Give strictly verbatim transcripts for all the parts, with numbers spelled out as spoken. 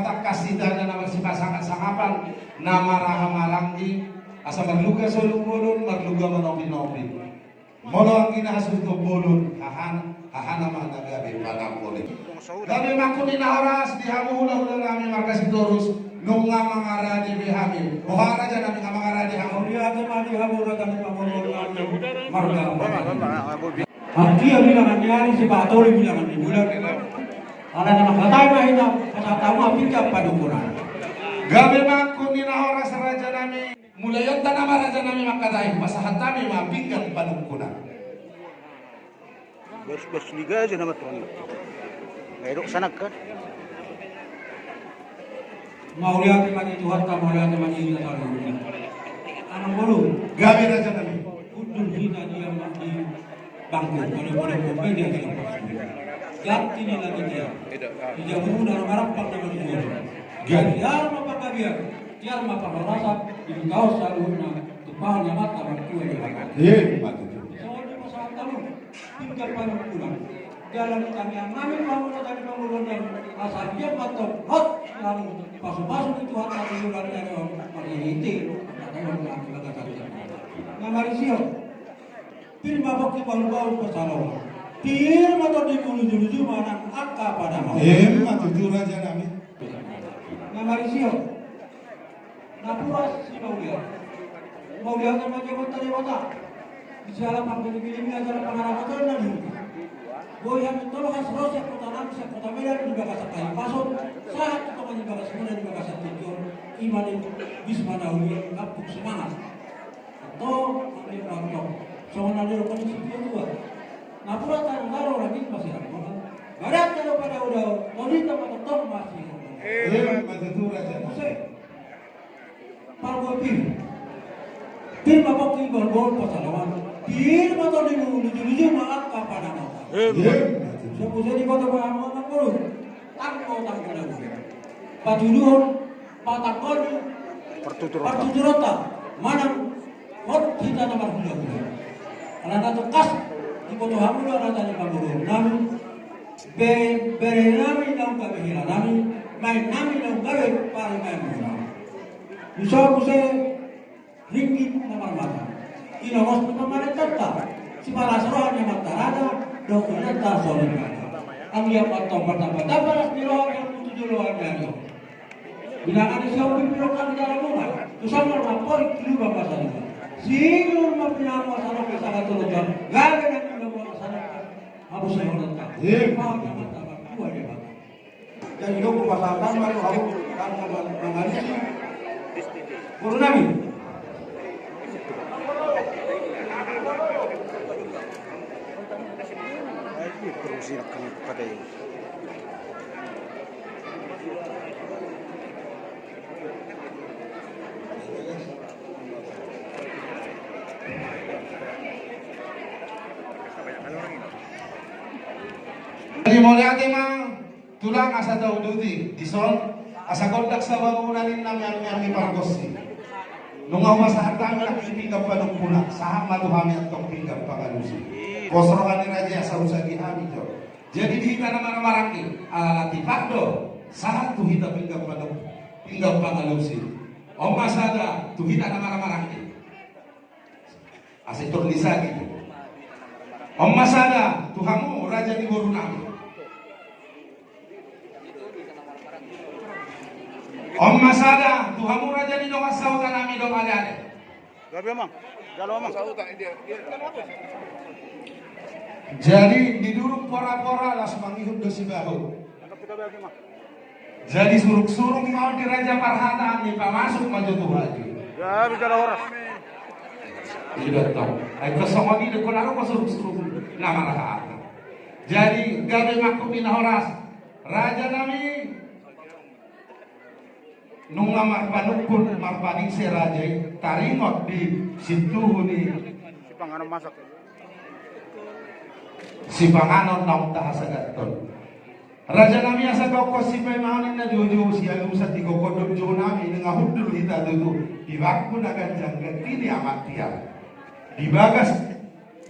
Tangkas hita na marsipasangapangapan, na marhahamaranggi, asa marluga solu bolon, marluga manopi-nopi. Molo anggina hasuhuton bolon, hahana, hahana ma na gabe panamboli. Gabe ma angkup ni na horas di hamu hulahula nami marga Sitorus, nunga mangarade be hami. Boha raja nami, nunga mangarade hamu? Mauliate ma di hamu raja ni pamoruon nami, marga Sitorus. Artia bilangan ni ari, sipahatoli bilangan ni bulan. Alana mangkatai ma hita, pasahat hamu ma pinggan panungkunan. Gabe ma angkup ni na horas raja nami. Mulai on hita nama raja nami mangkatai, pasahat hami ma pinggan panungkunan. Bos, bos, liga aja nama tuan. Nggak enak sana kan? Mauliate ma di Tuhanta, mauliate ma di hita saluhutna. Amang boru. Gabe raja nami. Hundul hita di amang di bangku, pada-pada kopi di atas. Ganti ni lagi dia. Di jabu na marampang nama di boru. Ganti. Tiar ma panggabean, tiar ma parhorasan, di kaos saluhutna, tumpahon ni Amanta martua Debata. Iya, Pak. Soalnya masalah tamu. Pinggan panungkunan. Dalan tangiang nami, pangungutan ni panguruan nami. Asa dia mantap hot nami. Pasu-pasu ni Tuhan nami, bulan nami, marhite. Kata yang nami kata-kata. Nami marisi on. Pir ma pongki bahul-bahul pasalongan. Pir ma tondi mangujung-ujung manang angka panamboli. Emma tutu raja nami. Nami marisi on. Napuran si mauliate. Mauliate ma di Amanta Debata. Di siala panggiling-giling, di siala pangaramoton na di huta. Boi hami tolhas ro sian kota nami, sian kota Medan, di bagasan hahipason, sahat tu tonga ni bagas muna, di bagasan tingki on, i ma di Bisma na uli, gampang semangat. Antong, antong, antong. Songon na nidok ni situa-tua. Napuran tano tano ragit masirang kota. Badan tano pada udah, todinta ma tongtong masih. Eh, maju tu raja. Muse. Pargopir. Pir ma pongki bahul-bahul pasalongan. Pir ma tondi mangujung-ujung manang angka panamboli. Emma. Iya. Siap usai di kota Batam, Amang boru. Tanggo, tanggo na bumi. Patuduhon, patanggoni. Partuturonta. Partuturonta. Manang hot hita na marhulahula. Alana tangkas diboto hamu do, alana tadi pamoruon nami. Be-, bere nami naung gabe hela nami, maen nami naung gabe parimaen muna. Bisa muse ringgit na marmata. Inongos ni pamarentanta, sipalas roha ni amanta raja, dohot inanta soripada. Anggiat ma antong martamba-tamba las ni roha ni hamu tu joloan ni ari on. Bilangan ni sihombing piro kali dalam rumah, tu sambal ma porik di lubang masalina. Sinur ma pinahan masalina sagat tolu jam, gabe nang lubang masalina. Hamu sehononta. Iya. Paham ya, mantap, dua dia, Pak. Jadi, dong, pasahat ma tu hamu, kan, mangalusi boru nami. Jadi, mauliate ma. Tulang, asa tauduti dison, asa gondang sabangunan ninna, mian-mian ni pargonsi. Nunga hupasahat hami nangkin pinggan panungkunan, sahat ma tu hami antong pinggan pangalusi. Pos roha ni raja i asa husagi hami jo. Jadi di hita na marhahamaranggi, ala tipak do, sahat tu hita pinggan panung-, pinggan pangalusi. On ma sada tu hita na marhahamaranggi. Asa tor lisagi. On ma sada tu hamu raja ni boru nami. On ma sada tu hamu raja ni dongan sahuta nami, dongan aleale. Gabe, Amang. Jalo, Amang. Jadi di durung pora-pora las mangihut do sibahu. Jadi suruk-suruk ma on di raja parhata, ni pamasuk ma jo tu haju. Ya, bicara horas. Iya, betul. Ai, pas songon i do, kona ro suruk-suruk na marhata. Jadi gabe ma angkup ni na horas. Raja nami, nunga marpanungkun, marpaningse raja i, taringot di sintuhu ni sipanganon masak. Sipanganon naung tahasagathon. Raja nami, asa gokhon sipaimaon ninna, joujou sialusan di gokhon dohot jou nami, nunga hundul hita tutu di bangku na ganjang, ganti ni amak tiar. Di bagas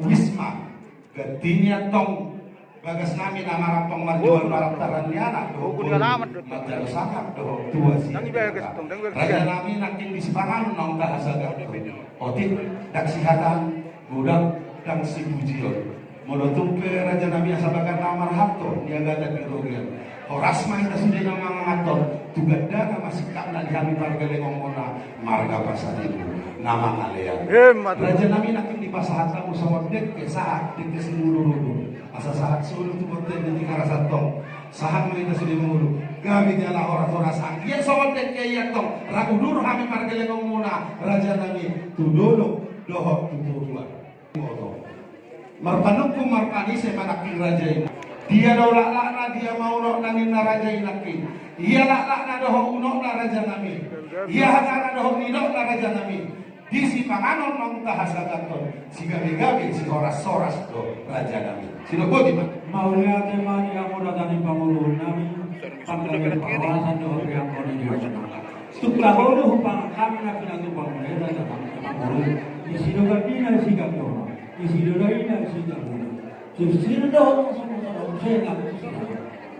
wisma, ganti ni antong Bagas nami na marampang marjual parantaran ni anak dohot boru, manjalo sangap dohot tua sian i. Raja nami nangkin di sipanganon naung tahasahathon. Otik, ndang sihataan, godang, ndang sipujion. Molo tung pe raja nami asa bagas na marhalto, niagatan di robean. Horas ma hita sude na mangangathon, tu gandana ma singkatna di hami pargellengon muna marga Pasaribu na mangalean. Raja nami nangkin dipasahat hamu songon dengke sahat, dengke simudurudur. Asa sahat solu tu bontean di Tigaras antong. Sahat ma hita sude mangolu. Gabe jala horas-horas anggiat songon dengke i antong. Ra udur hami pargellengon muna raja nami tu dolok dohot tu toruan. Marpanungkun marpanise ma nangkin raja i. Dia do laklakna, dia ma unokna ninna raja i nangkin. Ia laklakna dohot unokna raja nami. Ia hatana dohot nidokna raja nami. Di sipanganon naung tahasahathon, sigabe-gabe, sihoras-horas do raja nami. Sidok boti ma. Mauliate ma di hamu raja ni pamoruon nami. Panggabean parhorasan dohot riangkon ni Debata. Tung tabo do hupangan hami na pinatupa muna i raja nami, amang boru. Disi do gambina, disi gandona. Disi do daina, disi jabuna. Sursir dohot songon songon muse na muse.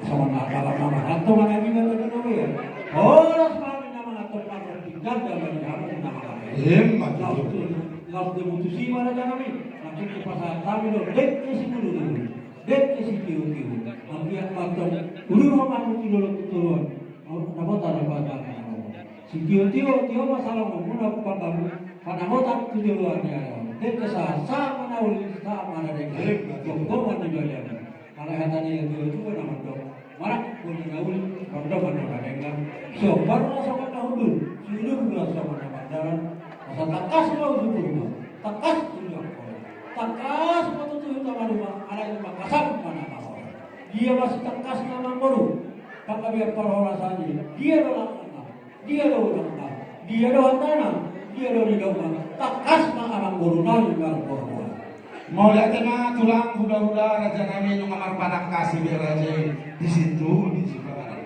Songon na dalam nama hantu mana gina tadi robean. Horas ma hami na mangangathon, mangangathon tinggal dalam nama nama. Emma tutu. Laos dimutusi ma raja nami. Langsung dipasahat hami do dengke simudurudur. Dengke sitiotio. Anggiat ma antong udur hamu tu dolok tu toruan. Nabota nabota. Sitiotio, tio ma salongon muna panggabean. Panamotan tu joloan ni ari on. Dengke sahat, sahat ma na uli, sahat ma na denggan. Gomgoman ni balian. Alai hata ni tua-tua na mandok, marangkup ni na uli, rondongan na denggan. Siombar na songon na hundul, siudur na songon na mardalan. Asa tangkas ma uju tu ruma, tangkas uju angkola. Tangkas ma tutu hita maruma, alai mangkasam ma na mangora. Dia masitangkas na mangolu, panggabean parhorasan i, dia do laklakna. Dia do unokna, dia do hatana, dia do nidokna, tangkas ma amang boru nami marboa-boa. Mauliate ma tulang, hula-hula, raja nami nunga marpanangkasi be raja i di sintuhu ni sipanganon.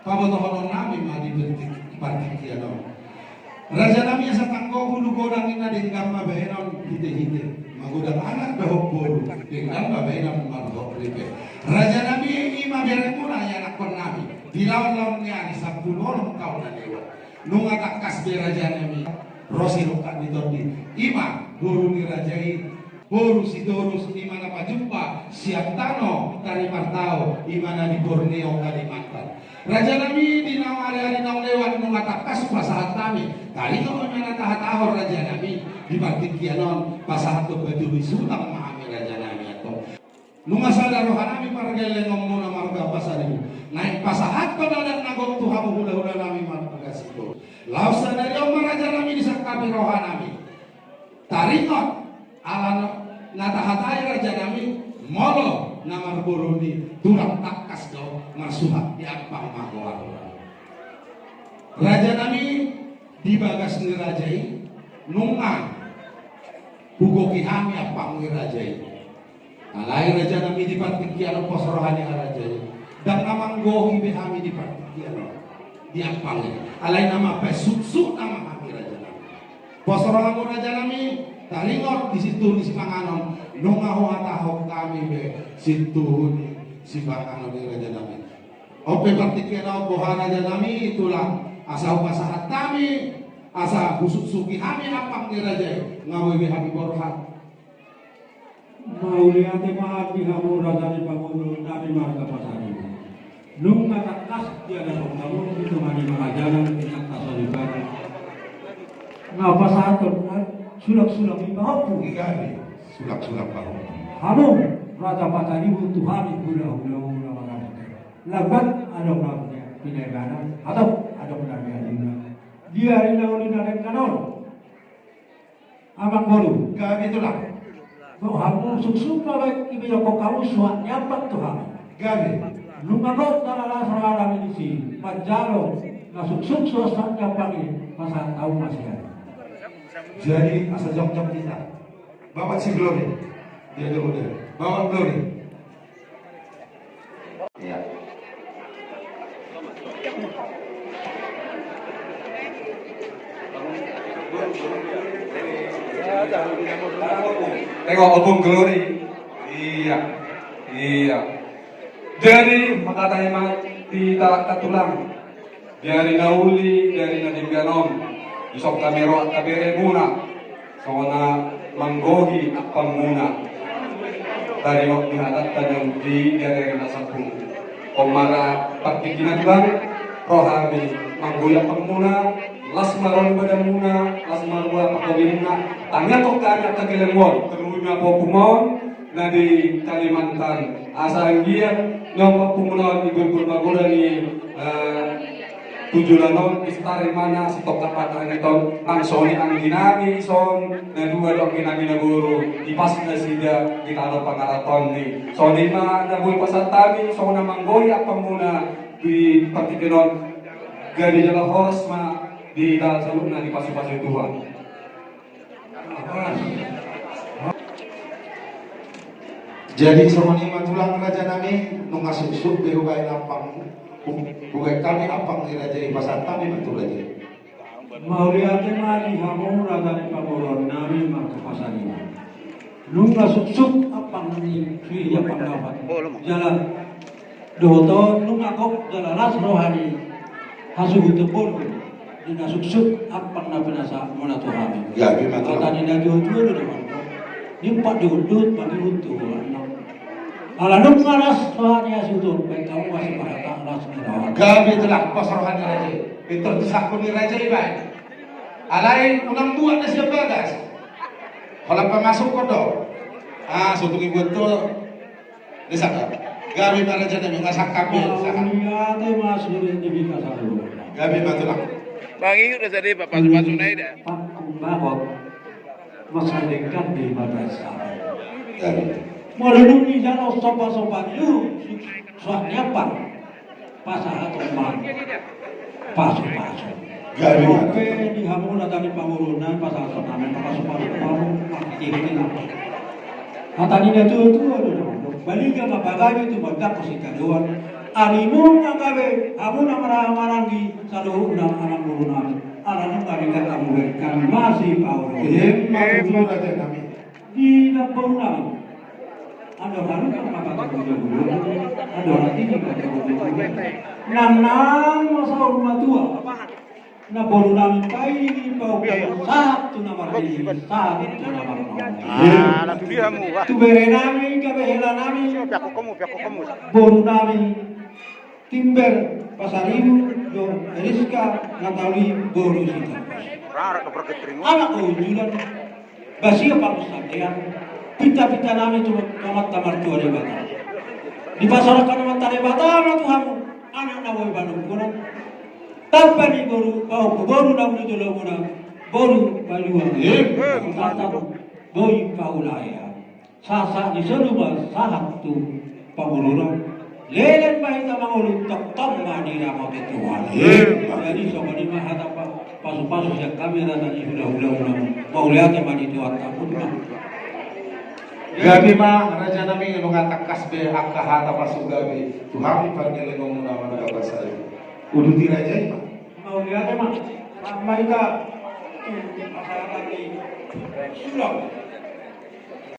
Pabotohonon nami ma di partingkian on. Raja nami asa tanggo hulu godang ninna denggan ma bahenon hite-hite. Magodang anak dohot boru, denggan ma bahenon marhot ripe. Raja nami i ma beremuna ianakhon nami. Di laon-laon ni ari sampulu onom taon na lewat. Nunga tangkas be raja nami. Ro sidongkak ni tondi. I ma boru ni raja i. Boru Sitorus i ma na pajumpa sian tano Tarimartao i ma na di Borneo Kalimantan. Raja nami di naung ari-ari naung lewat nunga tangkas pasahat hami. Taringot ma na tahatahon raja nami di partingkian on pasahat tu batu ni sulang ma hami raja nami antong. Nunga sada roha nami pargellengon muna marga Pasaribu. Naeng pasahathon adat na gok tu hamu hula-hula nami marga Sitorus. Laos sadari on ma raja nami disangkapi roha nami. Taringot ala na tahatai raja nami molo na marboru ni tulang tangkas do marsuhat di ampang ma goar. Raja nami di bagas ni raja i nunga hugohi hami ampang ni raja i. Alai raja nami di partingkian on pos roha ni raja i. Ndang na manggohi be hami di partingkian on. Di ampang i. Alai na mambaen suksuk nama hami raja nami. Pos rohamu raja nami, taringot di sintuhu ni sipanganon, nunga huhatahon hami be sintuhu ni sipanganon i raja nami. On pe partingkian on boha raja nami tulang, asa hupasahat hami, asa husuksuki hami ampang ni raja i, nga boi be hami borhat. Mauliate ma di hamu raja ni pamoruon nami marga Pasaribu. Nunga tangkas diadapon hamu di tonga ni mangajalan di tangkas on i. Na pasahathon sulak-sulak i pahompu. Sulak-sulak pahompu. Hamu raja Pasaribu tu hami hula-hula na mangajalan. Lambat adong na pinaebanan atau adong na nialuna. Di ari na uli na denggan on. Amang boru. Gabe tulang. Dohot hamu suksuk ma baen ibeon hamu suhat ni ampang tu hami. Gabe. Nunga gok na las roha nami disi manjalo na suksuk suhat ni ampang i pasahat hamu ma sian. Jadi asa jongjong hita. Bapak si Glory. Dia dulu deh. Bapak Glory. Iya. Tengok Opung Glory. Iya. Iya. Jadi, mangkatai ma hita angka tulang. Di ari na uli, di ari na denggan on, dison hami ro angka beremuna, songon na manggohi ampangmuna. Taringot di hatanta na undi di ari na salpu. On ma ra partingkian tulang, ro hami manggohi ampangmuna, las ma roha ni badanmuna, las ma roha panggohimuna. Tangiangkon hami angka geleng on, terlebih ma pahompu on, na di Kalimantan. Asa anggiat nion pahompu on di burbur magodang i, eh, tu joloan on, lestari ma na sitongka patangit on, nang songon i anggi nami dison, na dua do anggi nami na boru, dipas nasida di tano pangaraton i. Songon i ma na boi pasahat hami, songon na manggohi ampangmuna di partingkian on, gabe jala horas ma di hita saluhutna, dipasupasu Tuhan. Jadi songon i ma tulang raja nami, nunga suksuk be hubaen ampang, hu-, hubaen hami ampang ni raja i, pasahat hami ma tu raja i. Mauliate ma di hamu raja ni pamoruon nami, marga Pasaribu. Nunga suksuk ampang ni suhi ampang dapat. Jala dohot on nunga gok jala las roha ni hasuhuton boru di na suksuk ampang na pinasahatmuna tu hami. Gabe ma tulang. Hata ni na tuatua do na mandok: Nimpat di hundut mangihut tu hulahulam. Ala nunga las roha ni hasuhuton, baen hamu ma sipasahat las ni roha. Gabe tulang, pos roha ni raja i. Pintor tu sangkun ni raja i baen. Alai unang buat na sian bagas. Holan pamasukhon do. Ah, so tung dibuat tu. Desa ka. Gabe ma raja nami, nunga sangkap be, sangkap. Mauliate ma sude di hita saluhutna. Gabe ma tulang. Mangihut do sude, pasupasu na i da. Pakku bagot. Masa denggan di mata sa. Gabe. Molo dung dijalo sopa-sopa ni uhum, suhat ni ampang, pasahaton ma pasupasu. Gabe ma. Dope di hamu raja ni pamoruon nami, pasahaton nami pasupasu tu hamu, marhite-hite na. Hata ni na tuatua do na mandok: Baliga ma pagabe tumandangkon sitadoan. Arimuna gabe hamu na mara-, maranggi saluhutna, amangboru nami. Ala nunga denggan hamu, berkan masipaoloan. Emma tutu raja nami. Di namboru nami. Andor halumpang ma patogu-togu, andor hatiti ma patogu-togu. Nang naeng ma saur matua namboru nami, paidi pauk, sahat tu na marnini, sahat tu na marnono. Ah, na tu dia mu, wah. Tu bere nami, gabe hela nami. Boru nami. Timber Pasaribu, jo Eriska Natali boru Sita. Anak do pergetring. Anak do unjulan. Basia pamusandean. Pinta-pinta nami tu Amanta Martua Debata. Dipasaorkan Amanta Debata ma tu hamu anak na boi panungkunan. Tamba ni boru, pahompu boru na uli jolomuna, boru Palua. Iya. Boi paulaon. Sahat-sahat ni solu ma sahat tu pamoruon. Leleng ma hita mangolu, tongtong ma diramoti Tuhan. Jadi songon i ma hata pa-, pasu-pasu sian hami raja ni hula-hula unang. Mauliate ma di Tuhanta, pun ma. Gabe ma raja nami, nunga tangkas be angka hata pasu gabe tu hami pargellengonmuna marga Pasaribu. Uduti raja i ma. Mauliate ma. Sama hita. Pasaran ni Sulang.